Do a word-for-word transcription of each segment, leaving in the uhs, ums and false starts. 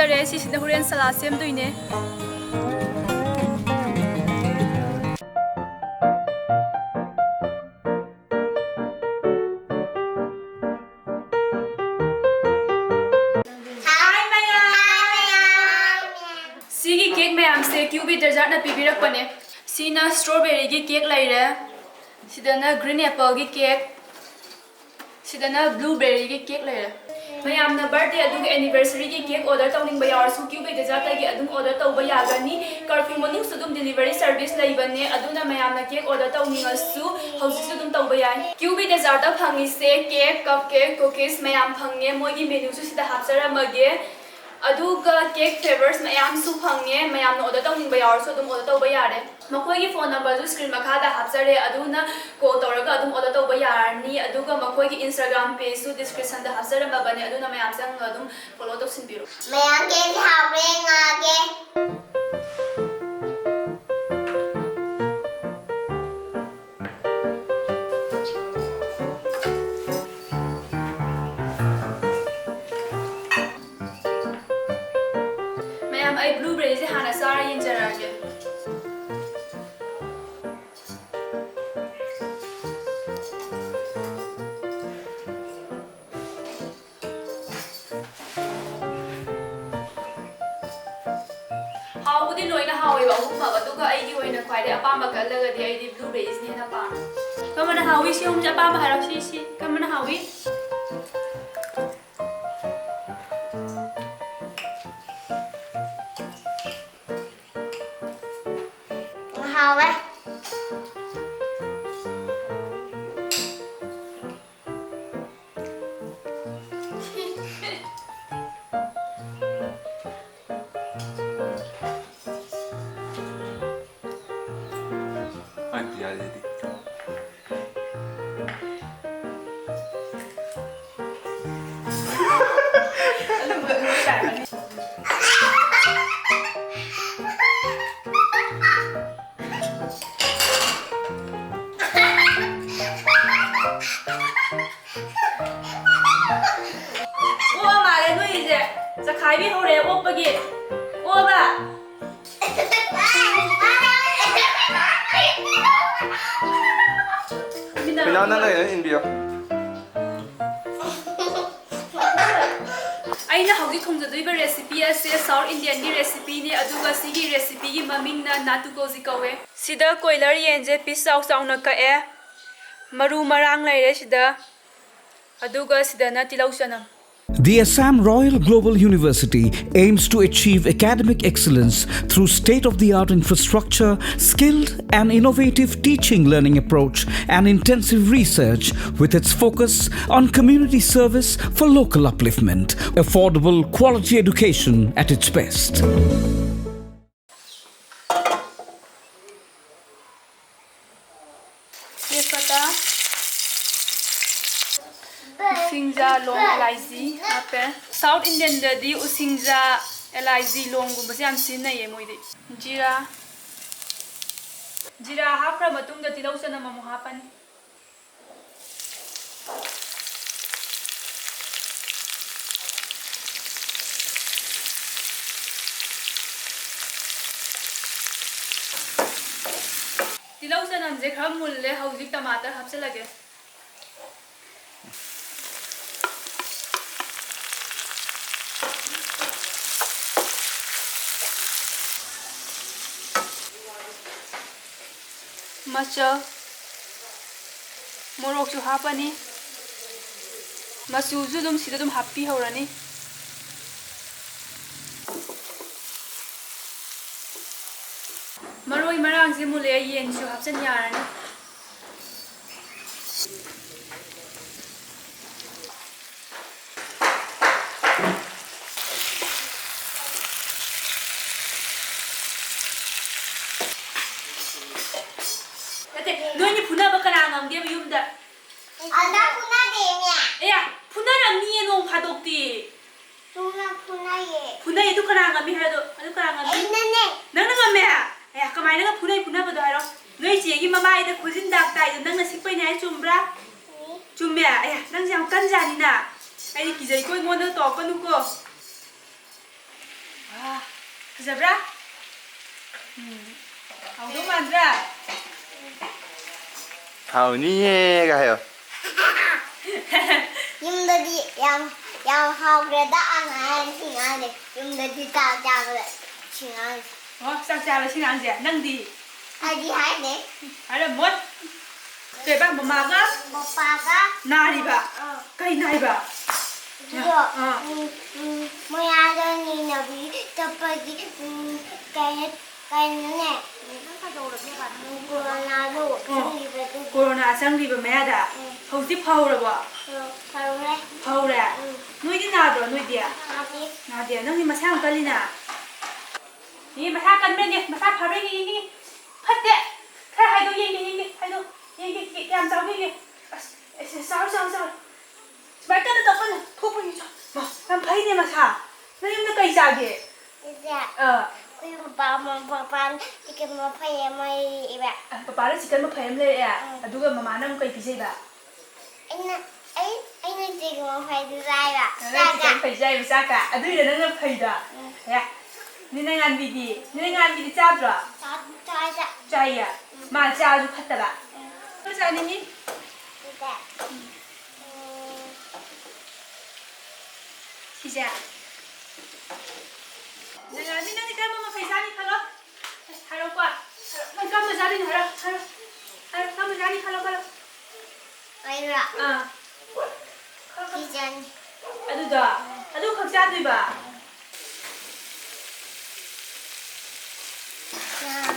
ꯁꯤꯁꯤꯅ ꯍꯣꯔꯦꯟ ꯁꯂꯥꯗ ꯁꯦꯝꯗꯣꯏꯅꯦ꯫ ꯁꯤꯒꯤ ꯀꯦꯛ ꯃꯌꯥꯝꯁꯦ ꯀ꯭ꯌꯨꯕꯤ ꯗꯦꯖꯥꯔꯠꯅ ꯄꯤꯕꯤꯔꯛꯄꯅꯦ꯫ ꯁꯤꯅ ꯁ꯭ꯇ꯭ꯔꯣꯕꯦꯔꯤꯒꯤ ꯀꯦꯛ ꯂꯩꯔꯦ꯫ ꯁꯤꯗꯅ ꯒ꯭ꯔꯤꯟ ꯑꯦꯄꯜꯒꯤ ꯀꯦꯛ꯫ ꯁꯤꯗꯅ ꯕ꯭ꯂꯨꯕꯦꯔꯤꯒꯤ ꯀꯦꯛ ꯂꯩꯔꯦ꯫ ꯃꯌꯥꯝꯅ ꯕꯥꯔꯊꯗꯦ ꯑꯗꯨꯒ ꯑꯦꯅꯤꯚꯔꯁꯔꯤꯒꯤ ꯀꯦꯛ ꯑꯣꯔꯗꯔ ꯇꯧꯅꯤꯡꯕ ꯌꯥꯎꯔꯁꯨ ꯀ꯭ꯌꯨꯕꯤ ꯗꯦꯖꯥꯔꯠꯇꯒꯤ ꯑꯗꯨꯝ ꯑꯣꯔꯗꯔ ꯇꯧꯕ ꯌꯥꯒꯅꯤ꯫ ꯀꯔꯐ꯭ꯌꯨ ꯃꯅꯨꯡꯁꯨ ꯑꯗꯨꯝ ꯗꯦꯂꯤꯚꯔꯤ ꯁꯔꯚꯤꯁ ꯂꯩꯕꯅꯦ, ꯑꯗꯨꯅ ꯃꯌꯥꯝꯅ ꯀꯦꯛ ꯑꯣꯔꯗꯔ ꯇꯧꯅꯤꯡꯉꯁꯨ ꯍꯧꯖꯤꯛꯁꯨ ꯑꯗꯨꯝ ꯇꯧꯕ ꯌꯥꯏ꯫ ꯀ꯭ꯌꯨꯕꯤ ꯗꯦꯖꯥꯔꯠꯇ ꯐꯪꯉꯤꯁꯦ ꯀꯦꯛ, ꯀꯞ ꯀꯦꯛ, ꯀꯨꯀꯤꯁ ꯃꯌꯥꯝ ꯐꯪꯉꯦ꯫ ꯃꯣꯏꯒꯤ ꯃꯦꯅ꯭ꯌꯨꯁꯨ ꯁꯤꯗ ꯍꯥꯞꯆꯔꯝꯃꯒꯦ꯫ ꯑꯗꯨꯒ ꯀꯦꯛ ꯐ꯭ꯂꯦꯚꯔꯁ ꯃꯌꯥꯝꯁꯨ ꯐꯪꯉꯦ꯫ ꯃꯌꯥꯝꯅ ꯑꯣꯔꯗꯔ ꯇꯧꯅꯤꯡꯕ ꯌꯥꯎꯔꯁꯨ ꯑꯗꯨꯝ ꯑꯣꯔꯗꯔ ꯇꯧꯕ ꯌꯥꯔꯦ꯫ ꯃꯈꯣꯏꯒꯤ ꯐꯣꯟ ꯅꯝꯕꯔꯁꯨ ꯁ꯭ꯀ꯭ꯔꯤꯟ ꯃꯈꯥꯗ ꯍꯥꯞꯆꯔꯦ, ꯑꯗꯨꯅ ꯀꯣꯜ ꯇꯧꯔꯒ ꯑꯗꯨꯝ ꯑꯣꯔꯗꯔ ꯇꯧꯕ ꯌꯥꯔꯅꯤ꯫ ꯑꯗꯨꯒ ꯃꯈꯣꯏꯒꯤ ꯏꯟꯁꯇꯥꯒ꯭ꯔꯥꯝ ꯄꯦꯖꯁꯨ ꯗꯤꯁꯀ꯭ꯔꯤꯞꯁꯟꯗ ꯍꯥꯞꯆꯔꯝꯃꯕꯅꯦ, ꯑꯗꯨꯅ ꯃꯌꯥꯝ ꯆꯪꯉꯒ ꯑꯗꯨꯝ ꯐꯣꯂꯣ ꯇꯧꯁꯤꯟꯕꯤꯔꯣ꯫ ꯃꯌꯥꯝ ꯀꯦꯛꯁꯦ ꯍꯥꯎꯕ꯭ꯔꯥ ꯌꯦꯡꯉꯛꯑꯒꯦ꯫ ꯃꯌꯥꯝ, ꯑꯩ ꯕ꯭ꯂꯨꯕꯦꯔꯤꯁꯦ ꯍꯥꯟꯅ ꯆꯥꯔ ꯌꯦꯡꯖꯔꯛꯑꯒꯦ꯫ ꯍꯥꯎꯕꯨꯗꯤ ꯂꯣꯏꯅ ꯍꯥꯎꯋꯦꯕ ꯑꯍꯨꯝꯃꯛ, ꯑꯗꯨꯒ ꯑꯩꯒꯤ ꯑꯣꯏꯅ ꯈ꯭ꯋꯥꯏꯗꯩ ꯑꯄꯥꯝꯕ ꯈꯜꯂꯒꯗꯤ ꯑꯩꯗꯤ ꯕ꯭ꯂꯨꯕꯦꯔꯤꯁꯤꯅ ꯍꯦꯟꯅ ꯄꯥꯝꯃꯦ꯫ ꯀꯔꯝꯕꯅ ꯍꯥꯎꯏ? ꯁꯤ ꯑꯍꯨꯝꯁꯦ ꯑꯄꯥꯝꯕ ꯍꯥꯏꯔꯣ꯫ ꯁꯤ, ꯁꯤ ꯀꯔꯝꯕꯅ ꯍꯥꯎꯏ? ꯍꯥꯎꯋꯦ꯫ ꯑꯩ ꯄꯤꯌꯥꯂꯤꯗꯤ꯫ ꯑꯣ, ꯃꯥꯜꯂꯦ ꯅꯣꯏꯒꯤꯁꯦ꯫ ꯆꯥꯛ ꯈꯥꯏꯕꯤ ꯍꯧꯔꯦ ꯑꯣꯛꯄꯒꯤ꯫ ꯑꯣꯛꯑꯕ? ꯃꯤꯅꯥ, ꯅꯪ ꯂꯩꯔ ꯏꯟꯕꯤꯌꯣ꯫ ꯑꯩꯅ ꯍꯧꯖꯤꯛ ꯊꯣꯡꯖꯗꯣꯏꯕ recipe ꯑꯁꯦ South Indianꯒꯤ recipeꯅꯤ, ꯑꯗꯨꯒ ꯁꯤꯒꯤ recipeꯒꯤ ꯃꯃꯤꯡꯅ ꯅꯥꯇꯨ ꯀꯣꯖꯤ ꯀꯧꯋꯦ꯫ ꯁꯤꯗ ꯀꯣꯏꯂꯔ ꯌꯦꯟꯁꯦ piece ꯆꯥꯎ ꯆꯥꯎꯅ ꯀꯛꯑꯦ, ꯃꯔꯨ ꯃꯔꯥꯡ ꯂꯩꯔꯦ ꯁꯤꯗ, ꯑꯗꯨꯒ ꯁꯤꯗꯅ ꯇꯤꯜꯍꯧ ꯆꯅꯝ꯫ The Assam Royal Global University aims to achieve academic excellence through state-of-the-art infrastructure, skilled and innovative teaching learning approach, and intensive research with its focus on community service for local upliftment, affordable quality education at its best. ꯇꯦꯖꯄꯇꯥ, ꯎꯁꯤꯡꯖꯥ, ꯂꯣꯡ, ꯏꯂꯥꯏꯆꯤ ꯍꯥꯞꯄꯦ꯫ South Indianꯗꯗꯤ ꯎꯁꯤꯡꯖꯥ, ꯏꯂꯥꯏꯆꯤ, ꯂꯣꯡꯒꯨꯝꯕꯁꯦ ꯌꯥꯝ ꯁꯤꯖꯤꯟꯅꯩꯌꯦ ꯃꯣꯏꯗꯤ꯫ ꯖꯤꯔꯥ, ꯖꯤꯔꯥ ꯍꯥꯞꯈ꯭ꯔ ꯃꯇꯨꯡꯗ ꯇꯤꯜꯍꯧ ꯆꯅꯝ ꯑꯃꯨꯛ ꯍꯥꯞꯄꯅꯤ꯫ ꯇꯤꯜꯍꯧ ꯆꯅꯝꯁꯦ ꯈꯔ ꯃꯨꯜꯂꯦ, ꯍꯧꯖꯤꯛ ꯇꯃꯥꯇꯔ ꯍꯥꯞꯆꯤꯜꯂꯒꯦ꯫ ꯃꯆꯜ, ꯃꯣꯔꯣꯛꯁꯨ ꯍꯥꯞꯄꯅꯤ, ꯃꯆꯨꯁꯨ ꯑꯗꯨꯝ ꯁꯤꯗ ꯑꯗꯨꯝ ꯍꯥꯞꯄꯤꯍꯧꯔꯅꯤ꯫ ꯃꯔꯣꯏ ꯃꯔꯥꯡꯁꯦ ꯃꯨꯜꯂꯦ, ꯌꯦꯟꯁꯨ ꯍꯥꯞꯆꯤꯟ ꯌꯥꯔꯅꯤ꯫ ꯅꯠꯇꯦ, ꯅꯣꯏꯅꯤ ꯐꯨꯅꯕ ꯀꯅꯥ ꯉꯝꯒꯦꯕ ꯌꯨꯝꯗ? ꯑꯗ ꯐꯨꯅꯗꯦꯅꯦ꯫ ꯑꯦ, ꯐꯨꯅꯔꯝꯅꯤꯌꯦ ꯅꯣꯡ ꯐꯥꯗꯣꯛꯇꯤ꯫ ꯇꯨꯅ ꯐꯨꯅꯩꯌꯦ꯫ ꯐꯨꯅꯩ, ꯑꯗꯨ ꯀꯅꯥ ꯉꯝꯃꯤ ꯍꯥꯏꯗꯣ? ꯑꯗꯨ ꯀꯅꯥ ꯉꯝꯃꯤ? ꯑꯩꯅꯅꯦ꯫ ꯅꯪꯅ ꯉꯝꯃꯦ? ꯑꯦ, ꯀꯃꯥꯏꯅꯒ ꯐꯨꯅꯩ ꯐꯨꯅꯕꯗꯣ ꯍꯥꯏꯔꯣ? ꯅꯣꯏ ꯆꯦꯒꯤ ꯃꯃꯥꯏꯗ ꯈꯨꯖꯤꯟ ꯗꯥꯛ ꯇꯥꯏꯗꯣ ꯅꯪꯅ ꯁꯤꯛꯄꯩꯅꯦ ꯍꯥꯏ ꯆꯨꯝꯕ꯭ꯔꯥ? ꯎꯝ꯫ ꯆꯨꯝꯃꯦ? ꯑꯦ, ꯅꯪꯁꯦ ꯌꯥꯝ ꯀꯟꯖꯥꯅꯤꯅ꯫ ꯑꯩꯗꯤ ꯀꯤꯖꯩꯀꯣ, ꯑꯩꯉꯣꯟꯗ ꯇꯧꯔꯛꯀꯅꯨꯀꯣ꯫ ꯐꯖꯕ꯭ꯔꯥ? ꯎꯝ꯫ ꯍꯥꯎꯗꯧ ꯃꯥꯟꯗ꯭ꯔꯥ? ꯍꯥꯎꯅꯤꯌꯦ ꯒ ꯍꯥꯏꯌꯣ꯫ ꯌꯨꯝꯗꯗꯤ ꯌꯥꯝ, ꯌꯥꯝ ꯍꯥꯎꯈ꯭ꯔꯦꯗ ꯑꯅ ꯍꯥꯏꯔꯅꯤ ꯁꯤ ꯉꯥꯡꯁꯦ꯫ ꯌꯨꯝꯗꯗꯤ ꯆꯥꯛ ꯆꯥꯕꯗ ꯁꯤ ꯉꯥꯡꯁꯦ꯫ ꯑꯣ, ꯆꯥꯛ ꯆꯥꯕ ꯁꯤ ꯉꯥꯡꯁꯦ꯫ ꯅꯪꯗꯤ? ꯑꯩꯗꯤ ꯍꯥꯏꯗꯦ꯫ ꯍꯥꯏꯔꯝꯃꯣꯏ꯫ ꯀꯩꯕ, ꯃꯃꯥꯒ? ꯄꯄꯥꯒ? ꯅꯥꯔꯤꯕ? ꯑꯥ꯫ ꯀꯩ ꯅꯥꯏꯕ? ꯑꯗꯨꯗꯣ, ꯑꯥ꯫ ꯎꯝ, ꯎꯝ, ꯃꯣꯏ ꯑꯥꯗ ꯅꯤꯅꯕꯤ ꯆꯠꯄꯒꯤ, ꯎꯝ, ꯀꯩ ꯍꯥꯏ-, ꯀꯩꯅꯣꯅꯦ? ꯎꯝ, ꯀꯣꯔꯣꯅꯥꯗꯣ ꯑꯥ꯫ ꯆꯪꯈꯤꯕꯗꯨꯒꯤ꯫ ꯀꯣꯔꯣꯅꯥ ꯆꯪꯈꯤꯕ ꯃꯌꯥꯗ? ꯎꯝ꯫ ꯍꯧꯖꯤꯛꯇꯤ ꯐꯍꯧꯔꯕꯣ? ꯑꯥ, ꯐꯍꯧꯔꯦ꯫ ꯐꯍꯧꯔꯦ? ꯎꯝ꯫ ꯅꯣꯏꯗꯤ ꯅꯥꯗ꯭ꯔꯣ, ꯅꯣꯏꯗꯤ? ꯅꯥꯗꯦ꯫ ꯅꯥꯗꯦ? ꯅꯪꯗꯤ ꯃꯁꯥ ꯌꯥꯝ ꯀꯜꯂꯤꯅ? ꯏ, ꯃꯁꯥ ꯀꯟꯕ꯭ꯔꯅꯦ? ꯃꯁꯥ ꯐꯕ꯭ꯔꯥ ꯌꯦꯡꯒꯦ, ꯌꯦꯡꯒꯦ꯫ ꯐꯠꯇꯦ꯫ ꯈꯔ ꯍꯥꯏꯗꯣꯛ ꯌꯦꯡꯒꯦ, ꯌꯦꯡꯒꯦ꯫ ꯍꯥꯏꯗꯣꯛ ꯌꯦꯡꯒꯦ, ꯀꯌꯥꯝ ꯆꯥꯎꯒꯦ ꯌꯦꯡꯒꯦ꯫ ꯑꯁ, ꯑꯁ, ꯑꯁ, ꯆꯥꯎꯔꯦ, ꯆꯥꯎꯔꯦ, ꯆꯥꯎꯔꯦ꯫ ꯁꯨꯃꯥꯏꯅ ꯀꯟꯅ ꯇꯧ, ꯀꯟꯅ꯫ ꯊꯣꯛꯄ ꯌꯦꯡꯉꯨ, ꯆꯥꯎ꯫ ꯃꯥ, ꯌꯥꯝ ꯐꯩꯅꯦ ꯃꯁꯥ꯫ ꯅꯌꯨꯝꯗ ꯀꯩ ꯆꯥꯒꯦ? ꯏꯆꯦ, ꯑꯥ꯫ ꯑꯩꯈꯣꯏ ꯄꯄꯥ, ꯄꯄꯥꯅ ꯆꯤꯛꯀꯟ ꯃꯐꯩ ꯑꯃ ꯂꯩꯔꯛꯑꯦꯕ꯫ ꯑ, ꯄꯄꯥꯅ ꯆꯤꯛꯀꯟ ꯃꯐꯩ ꯑꯃ ꯂꯩꯔꯛꯑꯦ? ꯑꯥ꯫ ꯑꯗꯨꯒ ꯃꯃꯥꯅ ꯑꯃꯨꯛ ꯀꯩ ꯄꯤꯖꯩꯕ? ꯑꯩꯅ, ꯑꯩ, ꯑꯩꯅ ꯆꯤꯛꯀꯟ ꯃꯐꯩꯗꯨ ꯆꯥꯏꯕ꯫ ꯅꯪ ꯆꯥꯛꯀ꯫ ꯆꯤꯛꯀꯟ ꯃꯐꯩ ꯆꯥꯏꯕ ꯆꯥꯛꯀ? ꯑꯗꯨꯏꯔ ꯅꯪꯅ ꯐꯩꯗꯣ? ꯎꯝ꯫ ꯑꯦ, ꯅꯣꯏ ꯅꯉꯥꯟꯕꯤꯗꯤ? ꯅꯣꯏ ꯅꯉꯥꯟꯕꯤꯗꯤ ꯆꯥꯗ꯭ꯔꯣ? ꯆꯥ-, ꯆꯥꯏꯗ꯫ ꯆꯥꯏꯌꯦ? ꯎꯝ꯫ ꯃꯥ ꯆꯥꯔꯁꯨ ꯐꯠꯇꯕ? ꯎꯝ꯫ ꯈꯔ ꯆꯥꯅꯤꯡꯉꯤ? ꯁꯤꯁꯦ꯫ ꯎꯝ꯫ ꯁꯤꯁꯦ꯫ ꯅꯉꯥꯟꯕꯤ, ꯅꯪꯗꯤ ꯀꯔꯝꯕ ꯃꯐꯩ ꯆꯥꯅꯤ ꯈꯜꯂꯣ? ꯍꯥꯏꯔꯣꯀꯣ꯫ ꯍꯥꯏꯔꯣ꯫ ꯅꯪ ꯀꯔꯝꯕ ꯆꯥꯗꯣꯏꯅꯣ? ꯍꯥꯏꯔꯣ, ꯍꯥꯏꯔꯣ꯫ ꯍꯥꯏꯔꯣ, ꯀꯔꯝꯕ ꯆꯥꯅꯤ ꯈꯜꯂꯣ, ꯈꯜꯂꯣ꯫ ꯑꯩꯔꯣ? ꯑꯥ꯫ ꯁꯤ ꯆꯥꯅꯤ꯫ ꯑꯗꯨꯗꯣ? ꯑꯗꯨ ꯈꯛ ꯆꯥꯗꯣꯏꯕ? ꯑꯥ꯫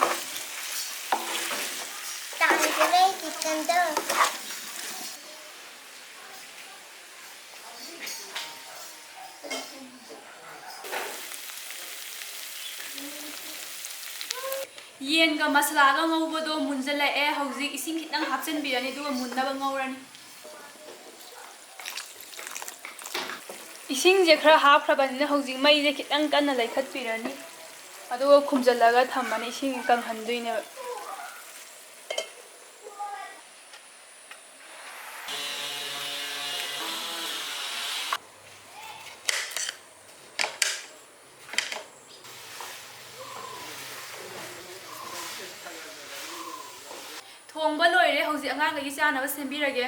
ꯇꯥꯡꯁꯨ ꯂꯩ, ꯈꯤꯇꯪꯗ꯫ ꯌꯦꯟꯒ ꯃꯁꯂꯥꯒ ꯉꯧꯕꯗꯣ ꯃꯨꯟꯖꯜꯂꯛꯑꯦ꯫ ꯍꯧꯖꯤꯛ ꯏꯁꯤꯡ ꯈꯤꯇꯪ ꯍꯥꯞꯆꯤꯟꯕꯤꯔꯅꯤ, ꯑꯗꯨꯒ ꯃꯨꯟꯅꯕ ꯉꯧꯔꯅꯤ꯫ ꯏꯁꯤꯡꯁꯦ ꯈꯔ ꯍꯥꯞꯈ꯭ꯔꯕꯅꯤꯅ ꯍꯧꯖꯤꯛ ꯃꯩꯁꯦ ꯈꯤꯇꯪ ꯀꯟꯅ ꯂꯩꯈꯠꯄꯤꯔꯅꯤ, ꯑꯗꯨꯒ ꯈꯨꯝꯖꯤꯜꯂꯒ ꯊꯝꯃꯅꯤ, ꯏꯁꯤꯡ ꯀꯪꯍꯟꯗꯣꯏꯅꯦꯕ꯫ ꯊꯣꯡꯕ ꯂꯣꯏꯔꯦ, ꯍꯧꯖꯤꯛ ꯑꯉꯥꯡꯈꯩꯒꯤ ꯆꯥꯅꯕ ꯁꯦꯝꯕꯤꯔꯒꯦ꯫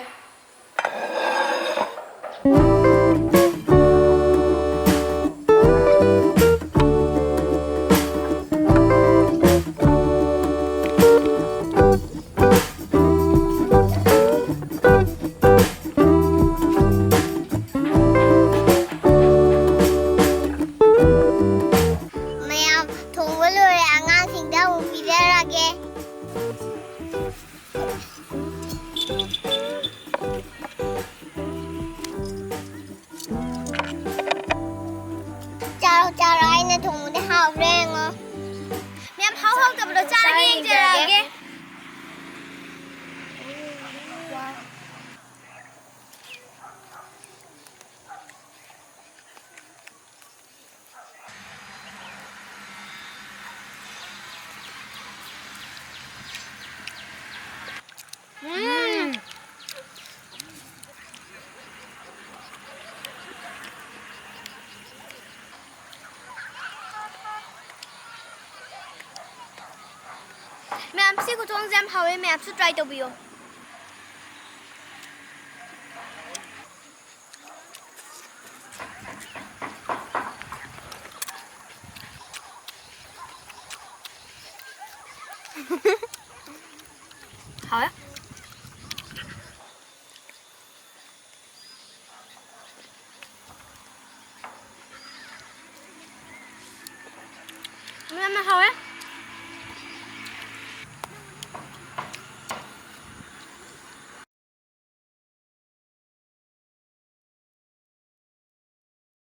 ꯃꯌꯥꯝ, ꯊꯣꯡꯕ ꯂꯣꯏꯔꯦ, ꯑꯉꯥꯡꯁꯤꯡꯗ ꯑꯃꯨꯛ ꯄꯤꯖꯔꯒꯦ꯫ ꯆꯥꯔꯣ, ꯆꯥꯔꯣ, ꯑꯩꯅ ꯊꯣꯡꯕꯗꯤ ꯍꯥꯎꯕ꯭ꯔꯥ ꯌꯦꯡꯉꯣ꯫ ꯃꯌꯥꯝ, ꯍꯥꯎ ꯍꯥꯎꯇꯕꯗꯣ ꯆꯥꯔꯒ ꯌꯦꯡꯖꯔꯛꯑꯒꯦ꯫ ꯎꯝ꯫ ꯃꯌꯥꯝ, ꯁꯤ ꯈꯨꯊꯣꯡꯁꯦ ꯌꯥꯝ ꯍꯥꯎꯋꯦ, ꯃꯌꯥꯝꯁꯨ try ꯇꯧꯕꯤꯌꯣ꯫ ꯍꯥꯎꯋꯦ꯫ ꯌꯥꯝꯅ ꯍꯥꯎꯋꯦ꯫